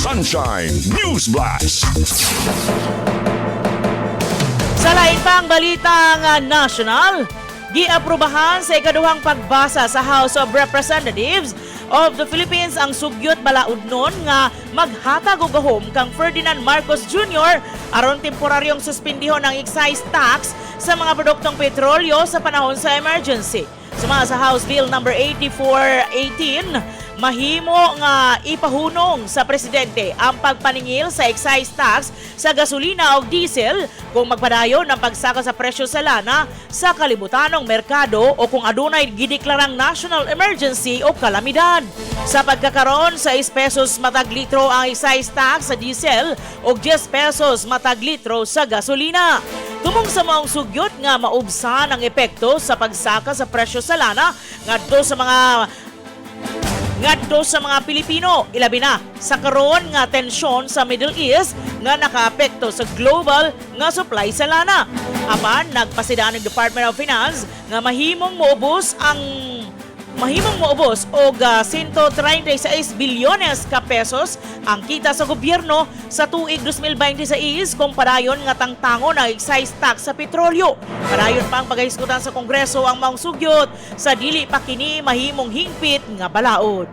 Sunshine News Blast. Sa lain pang balitang national, giaprobahan sa ikaduhang pagbasa sa House of Representatives of the Philippines ang sugyot balaudnon nga maghatag og gahom kang Ferdinand Marcos Jr. aron temporaryong suspendihon ang excise tax sa mga produktong petrolyo sa panahon sa emergency. Suma sa House Bill number 8418, mahimo nga ipahunong sa presidente ang pagpaningil sa excise tax sa gasolina o diesel kung magpadayon ang pagsaka sa presyo sa lana sa kalibutanong merkado o kung adunay gideklarang national emergency o kalamidad. Sa pagkakaroon, 6 pesos matag litro ang excise tax sa diesel o 10 pesos matag litro sa gasolina. Tumong sa maong sugyot nga maubsan ang epekto sa pagsaka sa presyo sa lana ngadto sa mga Pilipino, ilabi na sa karon nga tensyon sa Middle East nga nakaapekto sa global nga supply sa lana. Apan nagpasidaan ng Department of Finance nga mahimong moubos og 136 bilyones ka pesos ang kita sa gobyerno sa tuig 2026 kung padayon nga tangtangon ang excise tax sa petrolyo. Padayon pa ang pagahisgutan sa Kongreso ang maong sugyot sa dili pa kini mahimong hingpit nga balaod.